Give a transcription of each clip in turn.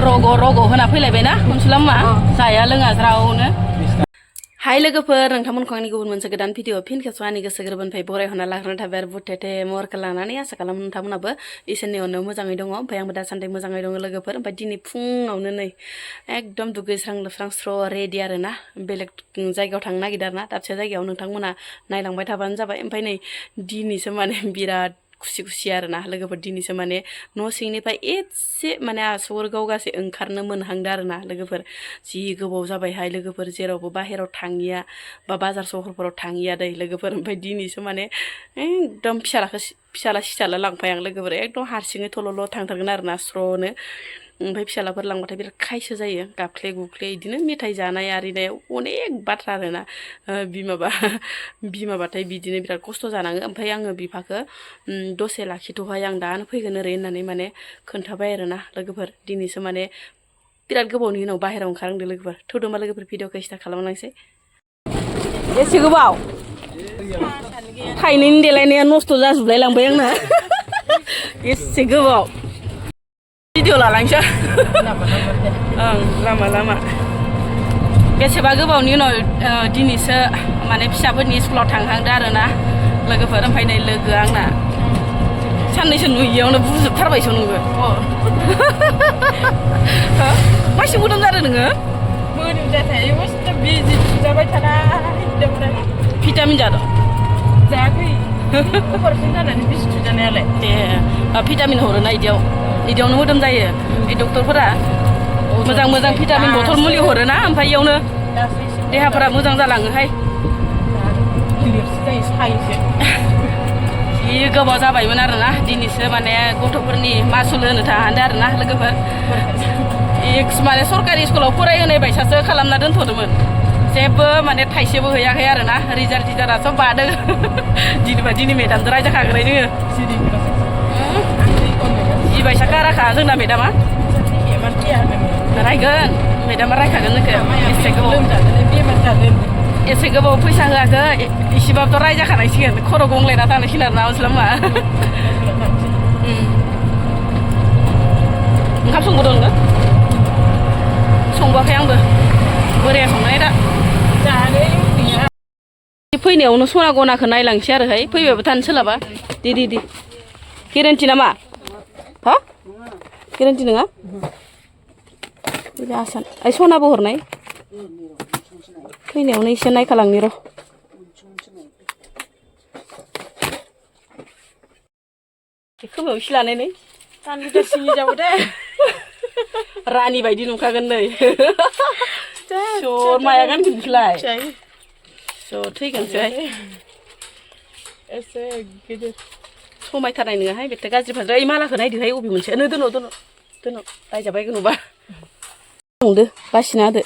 रग' होना फैलायबायना खनसुलाम्मा जाया लोङा ज्रावनो हाय लोगोफोर नोंथांमोनखौ आंनि गुबुन मोनसे गोदान भिडिअ फिन खेबस' आंनि गोसो गोरबोनिफ्राय बरायहरना लाग्रोनाय थाबाय आरो बुथेथे महरखौ लानानै आसा खालामो नोंथांमोनाबो इसोरनि अननायाव मोजाङै दङ ओमफ्राय आंबो दासान्दि मोजाङै दङ लोगोफोर ओमफ्राय दिनै फुङावनो नै एकदम दुगैस्रां लोबस्रां स्र' रेडि आरो ना बेलेग जायगायाव थांनो नागिरदों आरो ना दाबसे जायगायाव नोंथांमोना नायलांबाय थाबानो जाबाय ओमफ्राय नै दिनैसो माने बिराद खुसि आरो ना लोगोफोर दिनैसो माने न' सिंनिफ्राय एसे माने आसुगुर गावगासे ओंखारनो मोनहांदों आरो ना लोगोफोर जि गोबाव जाबायहाय लोगोफोर जेरावबो बाहेराव थाङिया बा बाजार सहरफोराव थाङिया दै लोगोफोर ओमफ्राय दिनैसो माने एकदम फिसाला सिसाला लांफाय आं लोगोफोर एकदम हारसिङै थल'ल' थांथारगोन आरो ना स्र'नो ओमफ्राय फिसालाफोर लांबाथाय बिराद खायसो जायो गाफ्ले गुफ्ले बिदिनो मेथाइ जानाय आरिनाय अनेक बाथ्रा आरो ना बिमाबाथाय बिदिनो बिराद खस्थ' जानाङो ओमफ्राय आङो बिफाखौ दसे लाखिथ'हाय आं दानो फैगोन ओरै होननानै माने खोन्थाबाय आरो ना लोगोफोर दिनैसो माने बिराद गोबावनि उनाव बाहेरायाव ओंखारहांदों लोगोफोर थौदोंबा लोगोफोर भिडिअखौ स्टार्ट खालामलांसै एसे गोबाव थाइनैनि देलायनाया नस्थ' जाजोबलाय लांबाय आंना एसे गोबाव भिडिअ लालांसै ओं लामा बेसेबा गोबावनि उनाव दिनैसो माने फिसाफोरनि स्कुलाव थांहांदों आरो ना लोगोफोर ओमफ्राय नै लोगो आंना साननैसो नुयियावनो बुजोबथारबायसो नोङो मासे मोदोम जादों नोङो मोदोम जाथाय मस्थ' बिजि थुजाबाय थानाय भिटामिन जादों जायाखै अपारेसन जानानै बिजि थुजानायालाय दे भिटामिन हरोना इदियावनो मोदोम जायो बे डक्टरफोरा मोजां भिटामिन बथल मुलि हरोना ओमफ्राय इयावनो देहाफोरा मोजां जालाङोहाय गिलिरसो जायो सायोसो जि गोबाव जाबायमोन आरोना दिनैसो माने गथ'फोरनि मासुल होनो थाहांदों आरोना लोगोफोर माने सरकारि स्कुलाव फरायहोनाय बायसासो खालामना दोनथ'दोंमोन जेबो माने थाइसेबो हैयाखै आरोना रिजाल्ट टिजाराथ' बादों दिनै मेदामजों रायजाखाग्राय दोङो जि बायसा काराखा जोंना मेदामा रायगोन मेदामा रायखागोन जोंखौ एसे गोबाव फैसा होआखै इसेबाबोथ' रायजाखानांसिगोन खर' गंलायना थांनांसिगोन आरो ना अस्लामा ओंखाम संबोदों नोङो संबोआखै आंबो बोराया संनाय दा फैनायावनो सना गनाखौ नायलांसै आरोहाय फैबायबो थानो सोलाबा दे गेरेन्टि नामा हा गेरेन्टि नङा आसान ओइ सनाबो हरनाय फैनायावनो एसे नायखालांनि र' खोमायाव एसे लानानै रानि बायदि नुखागोन नै सर माया गानगोन बिखौलाय सर थैगोनसै एसे गिदिर समायथारनाय नङाहाय बेथ' गाज्रि फाज्रा ओइ मालाखौ नायदोहाय अबे मोनसे दोन रायजाबाय नुबा संदो बासिना होदो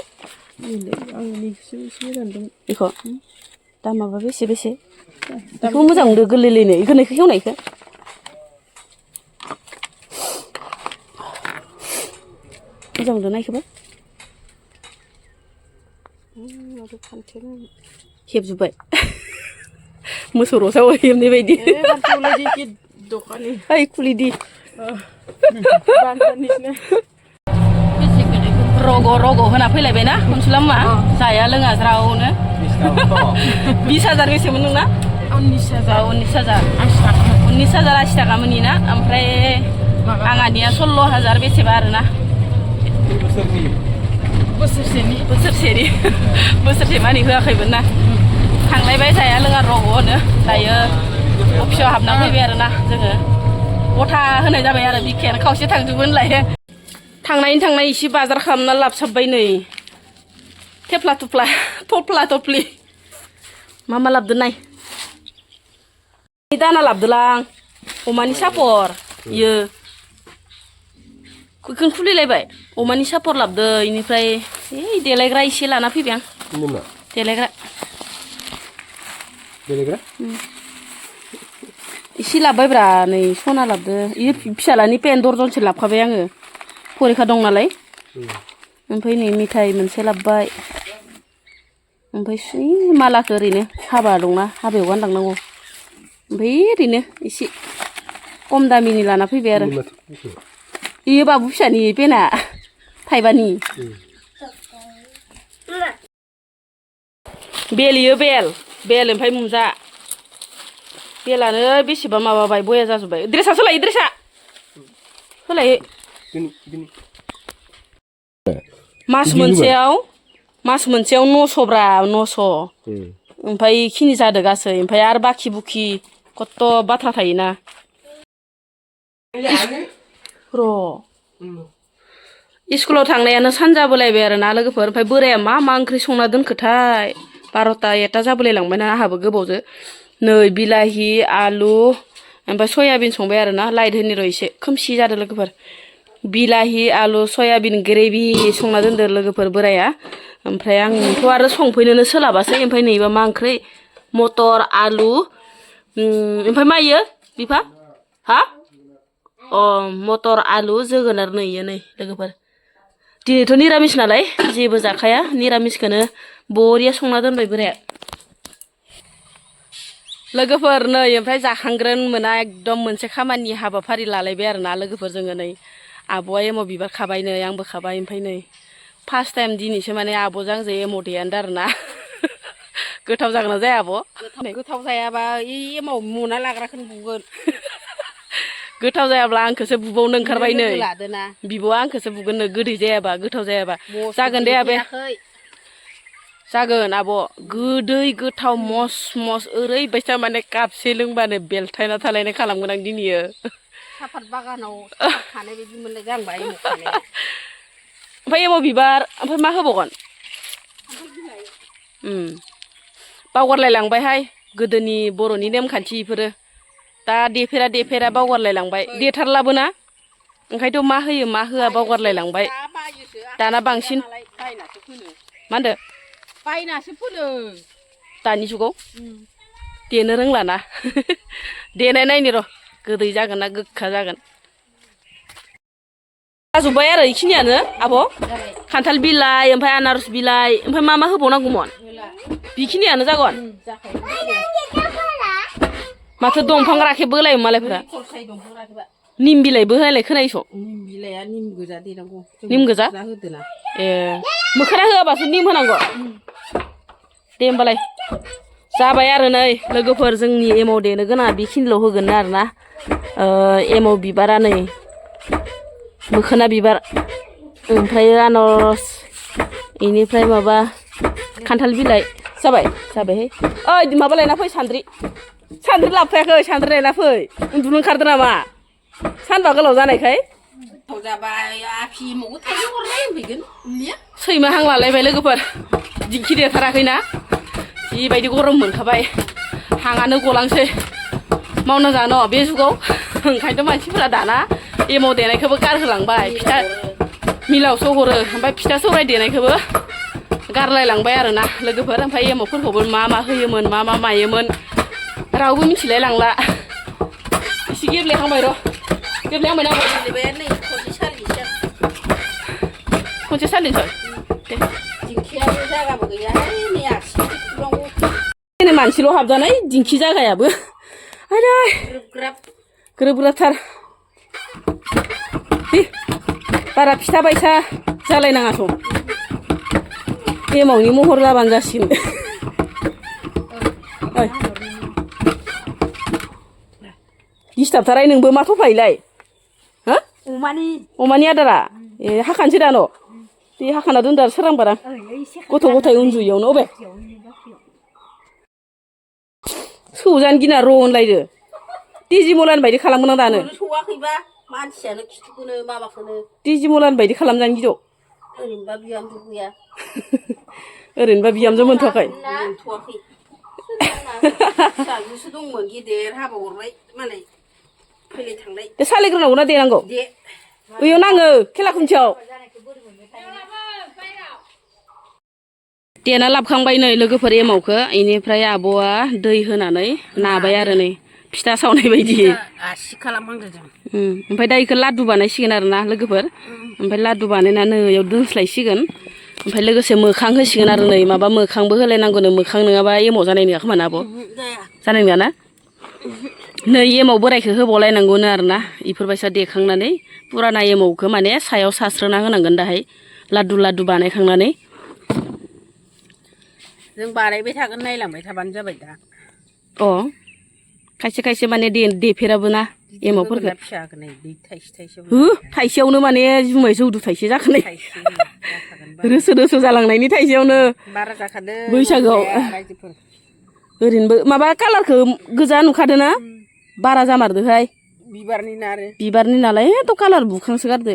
बेखौ दामाबा बेसे बेखौ मोजां मोनदो गोरलैनो बेखौ खेवनायखौ मोजां मोनदो नायखोबा हेबजोब्बाय मोसौ रसाव हेबनाय बायदि ओइ खुलिदि रग' होना फैलायबायना खनसुलाम्मा जाया लोङा ज्रावनो 20,000 बेसेमोन नोंना 19,000 80 थाखा मोननि ना ओमफ्राय आंहानिया 16,000 बेसेबा आरोना बोसोरसे मानि होआखैमोन ना थांलायबाय जाया लोङा रग'नो दायो अफिसाव हाबना फैबाय आरोना जोङो गथा होनाय जाबाय आरो बिखायानो खावसे थांजोबो होनलाय थांनाय एसे बाजार खालामना लाबोसाबबाय नै थफ्ला मा लाबोदो नाय दाना लाबोदोलां अमानि सापर इयो बेखौनो खुलिलायबाय अमानि सापर लाबोदो इनिफ्राय देलायग्रा एसे लाना फैबाय आं देलायग्रा एसे लाबोबायब्रा नै सना लाबोदो इयो फिसालानि पेन दर्जनसो लाबोखाबाय आङो फरिखा दं नालाय ओमफ्राय नै मेथाइ मोनसे लाबोबाय ओमफ्राय मालाखौ ओरैनो हाबा दंना हाबायाव गानलांनांगौ ओमफ्राय ओरैनो एसे खम दामिनि लाना फैबाय आरो इयो बाबु फिसानि पेना थाइबानि बेलियो बेल ओमफ्राय मुजा बेलानो बेसेबा माबाबाय बया जाजोब्बाय ड्रेसा सोलायो ड्रेसा सोलायो मास मोनसेयाव 900 ब्रा 900 ओमफ्राय इखिनि जादो गासै ओमफ्राय आरो बाखि बुखि कत बाथ्रा थायोना र' स्कुलाव थांनायानो सानजाबोलायबाय आरोना लोगोफोर ओमफ्राय बोराया मा ओंख्रि संना दोनखोथाय 12ता 1ता जाबोलायलांबायना आंहाबो गोबावजो नै बिलाहि आलु ओमफ्राय सयाबिन संबाय आरोना लाइट होनि र' एसे खोमसि जादों लोगोफोर बिलाहि आलु सयाबिन ग्रेभि संना दोनदो लोगोफोर बोराया ओमफ्राय आंथ' आरो संफैनोनो सोलाबासै ओमफ्राय नैबा मा ओंख्रि मटर आलु ओमफ्राय मा इयो बिफा हा मटर आलु जोगोनार नै इयो नै लोगोफोर दिनैथ' निरामिस नालाय जेबो जाखाया निरामिसखौनो बरिया संना दोनबाय बोराया लोगोफोर नै ओमफ्राय जाखांग्रोन मोना एकदम मोनसे खामानि हाबाफारि लालायबाय आरोना लोगोफोर जोङो नै आब'आ एमाव बिबार खाबाय नै आंबो खाबाय ओमफ्राय नै फार्स्ट टाइम दिनैसो माने आब'जों आंजों एमाव देयानदों आरोना गोथाव जागोन ना जाया आब' गोथाव जायाबा एमाव मना लाग्राखौनो बुगोन गोथाव जायाब्ला आंखौसो बुबावनो ओंखारबाय नै बिब'आ आंखौसो बुगोन नो गोदै जायाबा गोथाव जायाबा जागोन दे आबे जागोन आब' गोदै गोथाव मस ओरैबायसा माने कापसे लोंबानो बेलथायना थालायनाय खालामगोन आं दिनैयो साफात बागानाव थानाय बायदि मोनलाय जांबाय ओमफ्राय एमाव बिबार ओमफ्राय मा होबावगोन बावगारलायलांबायहाय गोदोनि बर'नि नेमखान्थि इफोरो दा देफेरा बावगारलायलांबाय देथारलाबो ना ओंखायनोथ' मा होयो मा होआ बावगारलायलांबाय दाना बांसिन मा होनदो बायनासो फोनो दानि जुगाव देनो रोंलाना देनाय नायनि र' गोदै जागोन ना गोखा जागोन जाजोब्बाय आरो इखिनियानो आब' खान्थाल बिलाइ ओमफ्राय आनारस बिलाइ ओमफ्राय मा होबावनांगौमोन बेखिनियानो जागोन माथो दंफां राखेब बोलायो मालायफोरा निम बिलाइबो होनायलाय खोनायोस' निम बिलाइया निम गोजा देनांगौ निम गोजा होदोना मोखोना होआबासो निम होनांगौ दे होमबालाय जाबाय आरो नै लोगोफोर जोंनि एमाव देनो गोनाङा बेखिनिल' होगोन आरोना एमाव बिबारा नै मोखोना बिबार ओमफ्राय आनारस इनिफ्राय माबा खान्थाल बिलाइ जाबायहाय ओइ माबा लायना फै सान्द्रि लाबोफायाखै सान्द्रि लायना फै उन्दुनो ओंखारदों नामा सानबा गोलाव जानायखाय सैमा हां लालायबाय लोगोफोर दिंखि देथाराखैना जिबायदि गरम मोनखाबाय हाङानो गलांसै मावना जानो बे जुगाव ओंखायनोथ' मानसिफोरा दाना एमाव देनायखौबो गारहोलांबाय फिथा मिलावसो हरो ओमफ्राय फिथा सौराय देनायखौबो गारलायलांबाय आरोना लोगोफोर ओमफ्राय एमावफोरखौबो मा होयोमोन मा मायोमोन रावबो मिथिलाय लांला एसे गेब्लेहांबाय र' गेब्लेहांबाय ना खनसे सालिनोसै दे दिंखियाबो जागाबो गैया मानसिल' हाबजानाय दिंखि जागायाबो आरो ग्रोबग्राबथार बारा फिथा बायसा जालायनाङाथ' एमावनि महर जाबानो जासिगोन दिस्टार्बथाराय नोंबो मा थफायोलाय हो अमानि आदारा हाखानोसै दा न' बे हाखाना दोनदो आरो सोरांबारा गथ' गथाय उन्दुयैयावनो अबे सौजानो गिना र' होनलायदो दिजिमलानि बायदि खालामगोन आं दानो सौवाखैबा मानसियानो खिथुखौनो माबाखौनो दिजिमलानि बायदि खालामजानो गिद' ओरैनोबा बिहामजो गैया ओरैनोबा बिहामजो मोनथ'वाखै फिसाजोसो दंमोन गेदेर हाबा हरबाय मालाय फैलाय थांलाय दे सालायग्रोनांगौ ना देनांगौ बैयाव नाङो खेला खुन्थियाव देना लाबोखांबाय नै लोगोफोर एमावखौ इनिफ्राय आब'आ दै होनानै नाबाय आरो नै फिथा सावनाय बायदि आसि खालामहांदों जों ओमफ्राय दा इखौ लादु बानायसिगोन आरोना लोगोफोर ओमफ्राय लादु बानायनानै इयाव दोनस्लायसिगोन ओमफ्राय लोगोसे मोखां होसिगोन आरो नै माबा मोखांबो होलायनांगौनो मोखां नङाबा एमाव जानाय नङा खोमा ना आब' जानाय नङा ना नै एमाव बोरायखौ होबावलायनांगौनो आरोना इफोरबायसा देखांनानै पुराना एमावखौ माने सायाव सास्रोना होनांगोन दाहाय लादु लादु बानायखांनानै जों बानायबाय थागोन नायलांबाय थाबानो जाबाय दा अ खायसे खायसे माने देफेराबो ना एमावफोरखौ फिसा होनाय दै थाइसे थाइसे हो थाइसेयावनो माने जुमाय जौदु थाइसे जाखानाय रोसो रोसो जालांनायनि थाइसेयावनो बारा जाखादों बैसागोआव रायजोफोर ओरैनोबो माबा कालारखौ गोजा नुखादों ना बारा जामारदोहाय बिबारनि नालाय थ' कालार बुखांसोगारदो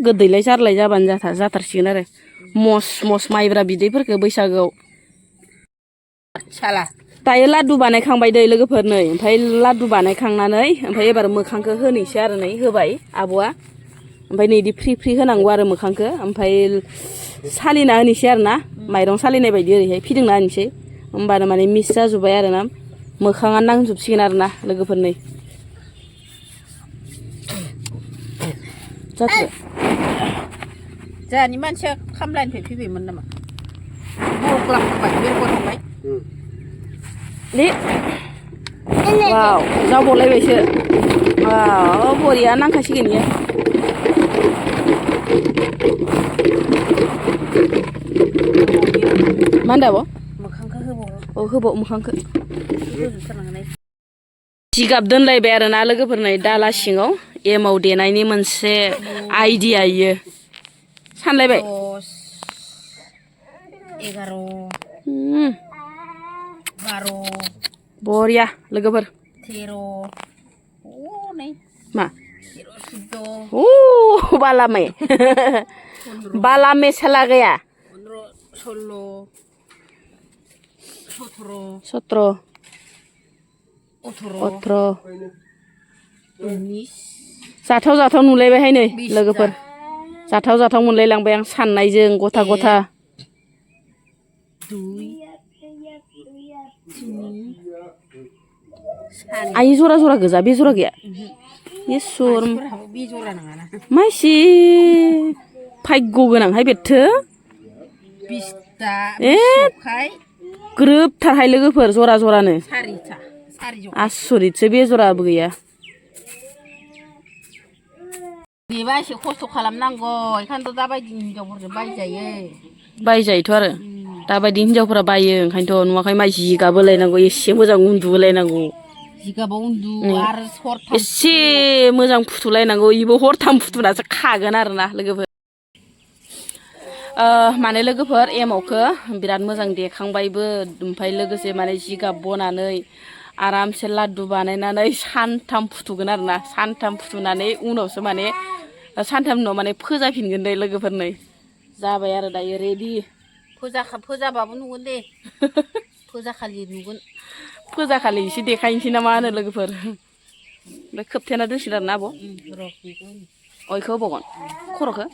गोदैलाय जारलाय जाबानो जाथारसिगोन आरो मस मस माइब्रा बिदैफोरखौ बैसागोआव दायो लादु बानायखांबाय दै लोगोफोर नै ओमफ्राय लादु बानायखांनानै ओमफ्राय एबार मोखांखौ होनोसै आरो नै होबाय आब'आ ओमफ्राय नै इदि फ्रि फ्रि होनांगौ आरो मोखांखौ ओमफ्राय सालिना होनोसै आरो ना माइरं सालिनाय बायदि ओरैहाय फिदिंना होनोसै होमबानो माने मिक्स जाजोब्बाय आरो ना मोखाङा नांजोबसिगोन आरो ना लोगोफोर नै जाथ'बाय जोंहानि मानसिया खामलानिफ्राय फैबायमोन नामा बर'ग्लाबबाय बेरग'लांबाय वाव जाबावलायबायसो वाव बरिया नांखासिगोन इयो मा होनदों आब' मोखांखौ होबाव औ होबाव मोखांखौ जिगाब दोनलायबाय आरो ना लोगोफोर नै दाला सिङाव एमाव देनायनि मोनसे आइडिया इयो सानलायबाय 10, 11, 12 बरिया लोगोफोर 13 नै मा 13, 14 बालामे बालामे चला गया 15, 16, 17 18 19 जाथाव जाथाव नुलायबायहाय नै लोगोफोर जाथाव जाथाव मोनलायलांबाय आं साननायजों गथा गथा आइ जरा जरा गोजा बे जरा गैया इसोर माइसि भाग्य गोनांहाय बेथो ग्रोबथारहाय लोगोफोर जरा जरानो आसरितसो बे जराबो गैया बेबा एसे खस्थ' खालामनांगौ ओंखायनोथ' दाबायदि हिनजावफोरजों बायजायोथ' आरो दाबायदि हिनजावफोरा बायो ओंखायनोथ' नुवाखै माइ जिगाब होलायनांगौ एसे मोजां उन्दुहोलायनांगौ जिगाबाव उन्दु आरो हरथाम एसे मोजां फुथुलायनांगौ इबो हरथाम फुथुनासो खागोन आरोना लोगोफोर माने लोगोफोर एमावखौ बिराद मोजां देखांबायबो ओमफ्राय लोगोसे माने जिगाब बनानै आरामसे लादु बानायनानै सानथाम फुथुगोन आरोना सानथाम फुथुनानै उनावसो माने सानथामनि उनाव माने फोजाफिनगोन दे लोगोफोर नै जाबाय आरो दायो रेडि फोजाबाबो नुगोन दे फोजाखालि नुगोन फोजाखालि एसे देखायनोसै ना मा होनो लोगोफोर ओमफ्राय खोबथेना दोनसिगोन आरोना आब' इखौ होबावगोन खर'खौ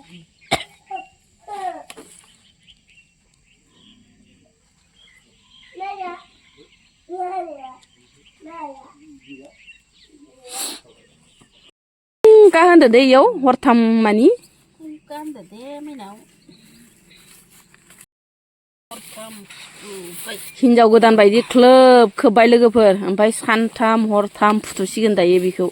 गा होनदो दे इयाव हरथाम मानि गानदो दे मैनाव हिनजाव गोदान बायदि ख्लोब खोब्बाय लोगोफोर ओमफ्राय सानथाम हरथाम फुथुसिगोन दायो बेखौ